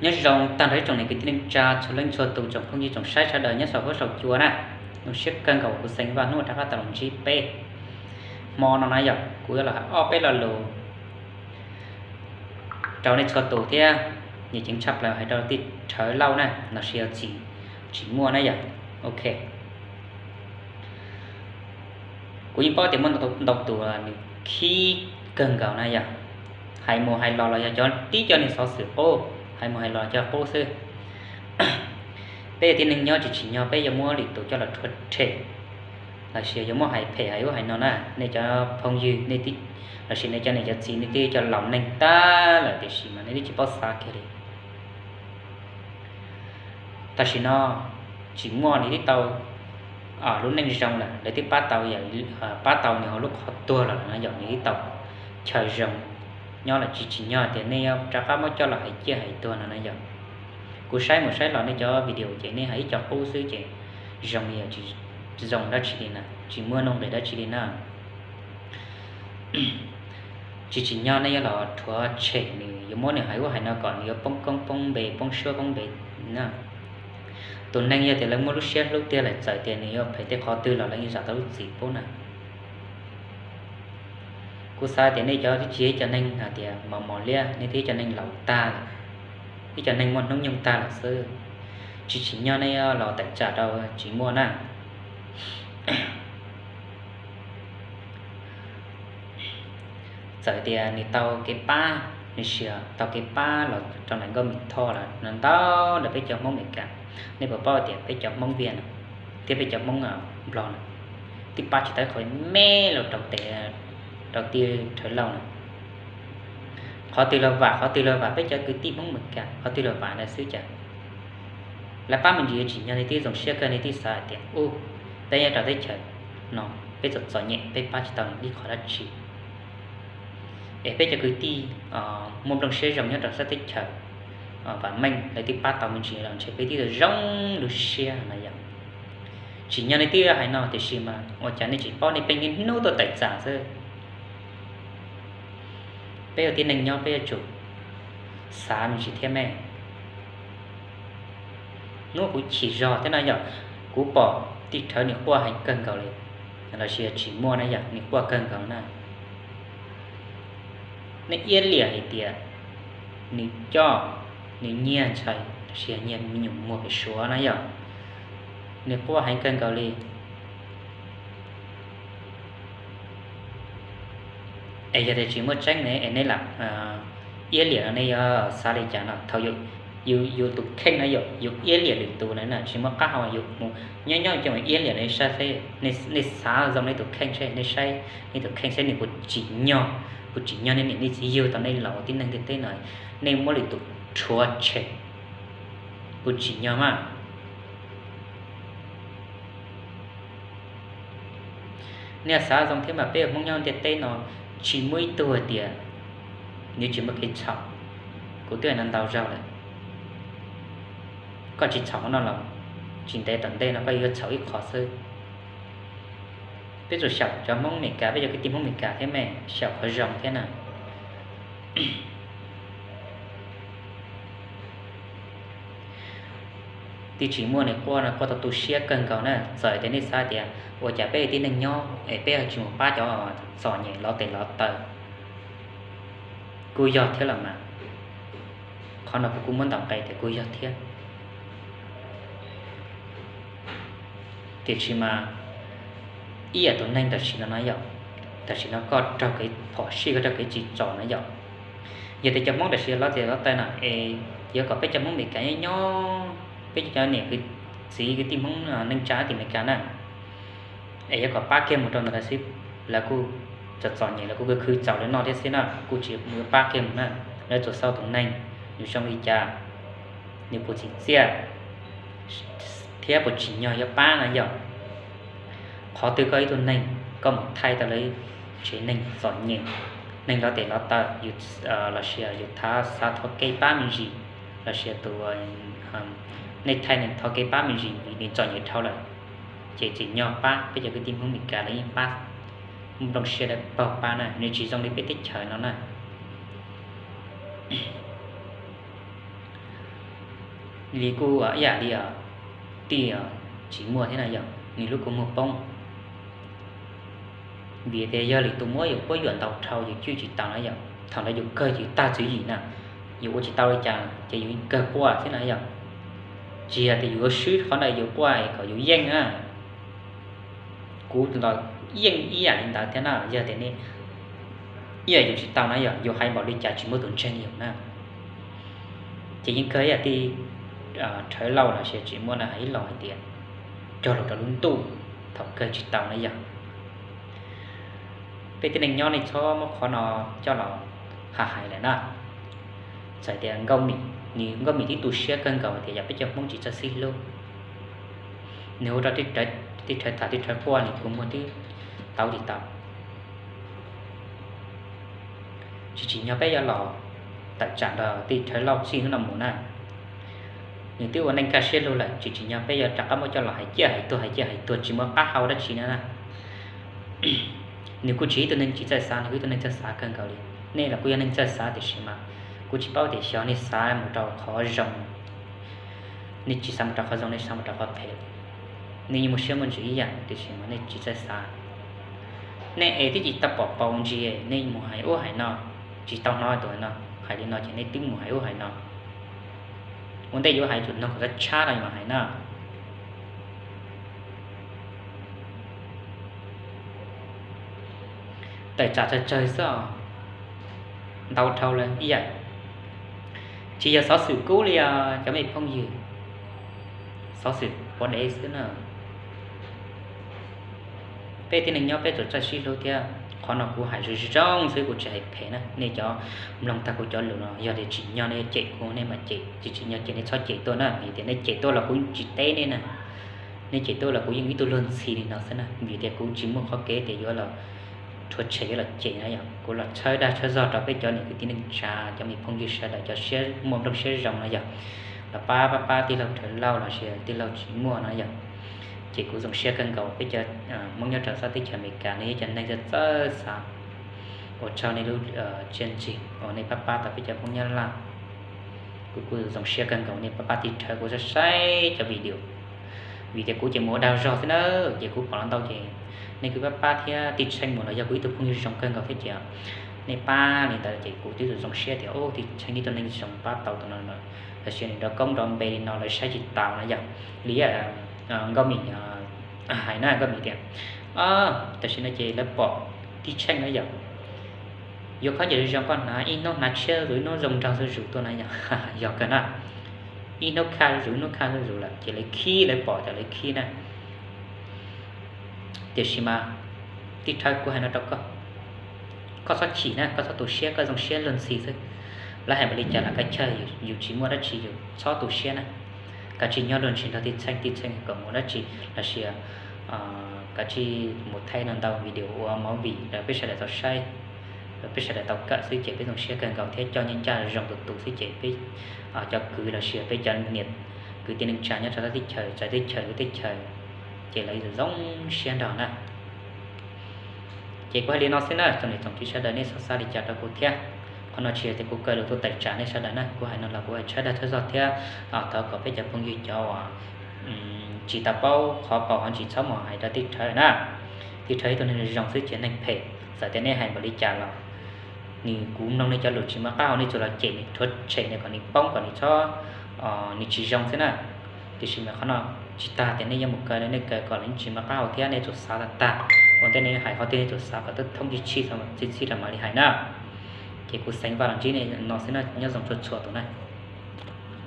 Nyob zoo tag nrho ib tsoom niam kwv tij neej tsa txhua leej txhua tus, tsoom phooj ywg tsoom saib sawv daws nyob saum huab saum cua na. Zoo siab kawg nkaus kuv xeem Vaj hnub rov qab tau los ntsib peb hmo no na yom. Kuv yuav los hais ob peb lo lus rau nej txhua tus thiab. Nws ceev tshaj plaws hais rau tij Rhawv Lauj na, los sis yog txiv Tsim Muaj na yom. Ok, kuv yeej paub tias muaj ntau tus nws khib kawg nkaus na yom. Hais mus hais los los yog cov tib cov neeg xov xwm qub, hais mus hais los cov qub xwb. Peb yog tib neeg nyob tsis tsim nyog peb yuav muab lwm tus coj los rhuav tshem, los sis yuav muab hais phem hais ub hais no na. Nej cov phooj ywg, los sis nej cov niam cov txiv, nej twb cov laus neeg tag lawm tiam sis mas nej twb tsis paub xav kiag li. Tam sim no Tsim Muaj nws twb tau lub neej zoo lawm, lawv twb pab tau, pab tau nws hauv lub qhov tuag los no yom. Nws twb tau chaw zoo nyob lawm, tsis tsim nyog tias nej yuav rov qab muab coj los hais ciaj hais tuag no na yom. Kuv saib mus saib los nej cov video ces nej hais ib co qub xwb ces zoo li yog tsis zoo dab tsi li na, tsis muaj nuj nqis dab tsi li na. Tsis tsim nyog nej yuav los rhuav tshem nws, yuav muab nws hais ub hais no kom nws yuav poob koob poob npe, poob suab poob npe na. Tus neeg yog tias lawv muaj lub siab hlub tiag lawm, txawm tias nws yuav phem tej qhov twg los lawv yeej zam tau lub txim pub na. Kuv xav tias nej cov twb tsis yog ib co neeg hais tias mos mos liab, nej twb ib co neeg laus tag lawm, ib co neeg muaj hnub nyoog tag lawm xwb. Tsis tsim nyog nej yuav los tawm tsam rau Tsim Muaj na. Txawm tias nws tau kev pab, nws sia tau kev pab los rau nram Nkauj Mim Thoj lawm no ntau ntawm peb cov Hmoob Amelikas. Nej puas paub tias peb cov Hmoob Viaj thiab peb cov Hmoob Nplog na, twb pab tsis tau qhov me los rau tes, rau tij Rhawv Lauj na. Qhov twg los vam, qhov twg los vam peb cov kwv tij Hmoob Amelikas, qhov twg los vam lawv xwb cas. Lawv pab me ntsis yuav tsim nyog nej twb zoo siab kawg, nej twb xav hais tias ub, peb nyob rau teb chaws no peb txom txom nyem, peb pab tsis tau nws ib qho dab tsi. Es peb cov kwv tij muaj nplooj siab zoo nyob rau sab teb chaws vam meej, lawv twb pab tau me ntsis los ntshe peb twb tau zoo lub siab no yom. Tsim nyog nej twb hais no tiam sis mas ua cas nej tsis paub nej pheej niaj hnub tuaj tawm tsam xwb. Peb ua tib neeg nyob peb yuav tsum xav me ntsis thiab me. Hnub kuv chim zog thiab na yom, kuv pom tij Rhawv nws quaj heev kawg nkaus li, los sis yog Tsim Muaj na yom, nws quaj kawg nkaus na. Nej iab liam hais tias nws coj, nws nyiag ntxhais los sis yog nyiag me nyuam muag pem Suav na yom, nws quaj heev kawg nkaus li. Es yog tias tsis muaj tseeb ne es nej lam iab liam no nej yuav xav li cas no? Thaum yus, yus tus kheej no yom, yus iab liam lwm tus na, tsis muaj qab hau yus mus nyob nyob ces mus iab liam nej saib, nej xav zoo nej tus kheej seb, nej saib nej tus kheej seb nws puas tsim nyog, puas tsim nyog nej niam nej txiv yug tau nej los ua tib neeg ntiaj teb no, nej muab lwm tus rhuav tshem, puas tsim nyog mas? Nej xav zoo thiab mas, peb ua Hmoob nyob ntiaj teb no tsis muaj ib tug hais tias nws tsis muaj kev txhaum. Kuv twb hais no ntau zaug lawm, koj tsis txhaum no los tsis ntev tom ntej no koj yuav txhaum ib qho xwb. Peb tsuas xyaum cov Hmoob Amelikas, peb cov kwv tij Hmoob Amelikas thiab me, xyaum qhov zoo thiab na. Tij Tsim Muaj nws quaj no quaj tau tu siab kawg nkaus na, txawm tias nej xav tias ua cas peb tib neeg nyob es peb tsis mus pab cov txom nyem lov tes lov taw, kuj yog thiab los mas. Qhov no kuv kuj muab ntaus nqe tias kuj yog thiab. Tiam sis mas ib yam tus neeg tam sim no no yom, tam sim no koj raug kev phom sij, koj raug kev tsim txom no yom. Yog tias cov Hmoob tam sim lov tes lov taw no es yuav kom peb cov Hmoob Amelikas nyob nyob, peb cov niam kwv txiv kwv tij Hmoob neej tsa tim Amelikas na, es yuav kom pab kiag mus rau ntawd lawv xwb, lawv kuj txom txom nyem, lawv kuj khwv txaus lawv noj thiab xwb na, kuj tsis yuav pab kiag mus na. Lawv tsuas xav tus neeg nws zoo li cas, nws puas tsim txiaj thiab puas tsim nyog yuav pab na yom. Qhov twg koj ib tug neeg koj mus thaij tau lawv tsev neeg txom nyem, neeg lov tes lov taw, yus los sis yus thav xav thov kev pab me ntsis, los sis tus, nej thaij nws thov kev pab me ntsis vim nws txom nyem dhau lawm, ces tsim nyog pab. Peb cov kwv tij Hmoob Amelikas lawv yeej pab, nplooj siab lawv paug pab na, nws tsis zoo li peb teb chaws no na. Li kuj ib yam li tij tsis muaj thiab na yom, nws lub kua muag poob. Vim tias yog lwm tus muab yus quab yuam ntau dhau yus cwj tsis tau na yom, thaum ntawd yus kawg yus tag tswv yim na, yus ua tsis tau li cas ces yus kawg quaj xwb na yom. Tsis yog tias yus yuav swb qhov ntawd yus quaj kom yus yeej na. Kuv los yeej ib yam li ntawd thiab na, yog tias nej ib yam yus tsis tau na yom, yus hais npaum li cas tsis muaj tus ntseeg yus na. Ces yeej kawg ib yam tij Rhawv Lauj los sis tsis muaj na, hais ib los hais tias cog lus rau lub ntuj thaum kawg tsis tau na yom. Peb tib neeg nyob nej txhob muab qhov no coj los hais hais lawm na. Txawm tias Nkauj Mim, nws Nkauj Mim twb tu siab kawg nkaus tias yog peb cov Hmoob tsis txawj sib hlub, nws hu rau tij Rhawv tham tij Rhawv quaj nws kua muag twb tau tsis tau. Tsis tsim nyog peb yuav los tawm tsam nrog tij Rhawv Lauj txij hnub no mus na. Nws twb ua neej kaj siab lug lawm, tsis tsim nyog peb yuav rov qab muab coj los hais ciaj hais tuag hais ciaj hais tuag tsis muaj qab hau dab tsi na. Nws kuj tsis ib tug neeg tsis txawj xav, nws kuj ib tug neeg txawj xav kawg nkaus li. Nej los kuj yog neeg txawj xav tiam sis mas kuv tsis paub tias xyov nej xav mus rau qhov zoo, nej tsis xav mus rau qhov zoo, nej xav mus rau qhov phem. Nej yeej muaj siab muaj ntsws ib yam tiam sis mas nej tsis txawj xav. Nej es twb tsis tau pom paus ntsis, nej mus hais ub hais no, tsis tau hnov tus no hais li no ces nej twb mus hais ub hais no. Ua ntej yuav hais tus noog kom txhob tshab no mas hais na. Tawm tsam tsawg tsawg xwb os, ntau dhau lawm ib yam. Tsis yog xov xwm kub li os cov me phooj ywg, xov xwm pov dev xwb na. Peb tib neeg nyob peb tsuas txawj sib hlub thiab. Qhov no kuv hais zoo zoo xwb, kuv tsis hais phem na. Nej cov mloog tag kuv cov lus no, yog tias tsim nyog nej cem kuv nej mam cem, tsis tsim nyog ces nej txhob cem tuaj na, vim tias nej cem tuaj los kuv tsis teb nej na. Nej cem tuaj los kuv yeej ib tug luag ntxhi li no xwb na, vim tias kuv tsis muaj qhov kev tias yuav los rhuav tshem yuav los cem na yom. Kuv los tshawb dag tshawb zog rau peb cov niam kwv tij neej tsa, cov me phooj ywg sawv daws cov siab muaj nplooj siab zoo no yom, los pab pab pab tij laug Rhawv Lauj los sis tij laug Tsis Muaj no yom. Ces kuv zoo siab kawg nkaus peb cov Hmoob nyob rau sab teb chaws Amelikas, nej yog cov neeg txawj txawj xav. Ua tsaug nej lub txiaj ntsig uas nej pab pab tau peb cov Hmoob Nyab Laj. Kuv kuj zoo siab kawg nkaus nej pab pab tij Rhawv, kuv saib saib cov video, vim tias kuv ces mus ua dag zog xwb na, ces kuv pom los ntau ces nej kuj pab pab thiab. Tij Tsheej Muas los yog kuv ib tug phooj ywg zoo kawg nkaus thiab ces nej pab li ntawd ces kuv twb zoo siab tias ub, Tij Tsheej ib tug neeg zoo pab tau tus no lawm, los sis nws nrov koob nrov npe li no lawv saib tsis taus na yom. Li Nkauj Mim hais na, Nkauj Mim tias, tam sim no ces lawv pom Tij Tsheej na yom, yuav khaub ncaws zoo zoo koj hnav, ib hnub hnav tshiab zuj zus, ib hnub zoo nraug zuj zus tuaj na yom. Yog kawg na, ib hnub khaj zuj zus, ib hnub khaj zuj zus lawm ces lawv khib, lawv pom ces lawv khib na. Tiam sis mas Tij Rhawv, kuv hais no rau koj, koj txhob chim na, koj txhob tu siab, koj zoo siab luag ntxhi xwb. Lawv hais npaum li cas los kav chawj, yus tsis muaj dab tsi yus txhob tu siab na. Kav tsij nyob luag ntsis nrog Tij Tsheej, Tij Tsheej kom mus dab tsi los sis kav tsij mus thaij no ntau video ua movie rau peb sawv daws tau saib, rau peb sawv daws tau kawm xwb ces peb zoo siab kawg nkaus thiab. Coj nyob ncaj zoo tus tus xwb ces peb cov kwv los sis peb cov niam kwv tij neej tsa nyob rau teb chaws, txawv teb chaws lwm teb chaws ces lawv zoo siab nrog na. Ces kuv hais li no xwb na, tsoom niam tsoom txiv sawv daws nej txhob xav li cas rau kuv thiab. Qhov no tsis yog tias kuv kaw lus tuaj tawm tsam nej sawv daws na, kuv hais no los kuv hais tshawb dag tshawb zog thiab. Thov kom peb cov phooj ywg cov uas tsis tau paub qhov paus hov ntsis txhob mus hais rau Tij Rhawv na. Tij Rhawv ib tug neeg zoo xwb ces neeg phem, txawm tias nej hais npaum li cas los nws, kuv mloog nej cov lus tsis muaj qab hau, nej tsuas los cem nws, rhuav tshem nws kom nws poob, kom nws txhob, nws tsis zoo xwb na. Tiam sis mas qhov no tsis tas tias nej yuav mus kaw, nej kaw kom nws tsis muaj qab hau thiab, nej tsuas xav tag tag. Ua ntej nej hais qhov twg nej tsuas xav kom thoob tshij txhij rau mam li hais na. Ces kuv xeev vaj los ntsib nej no xwb na, nyob zoo txhua txhua tus na.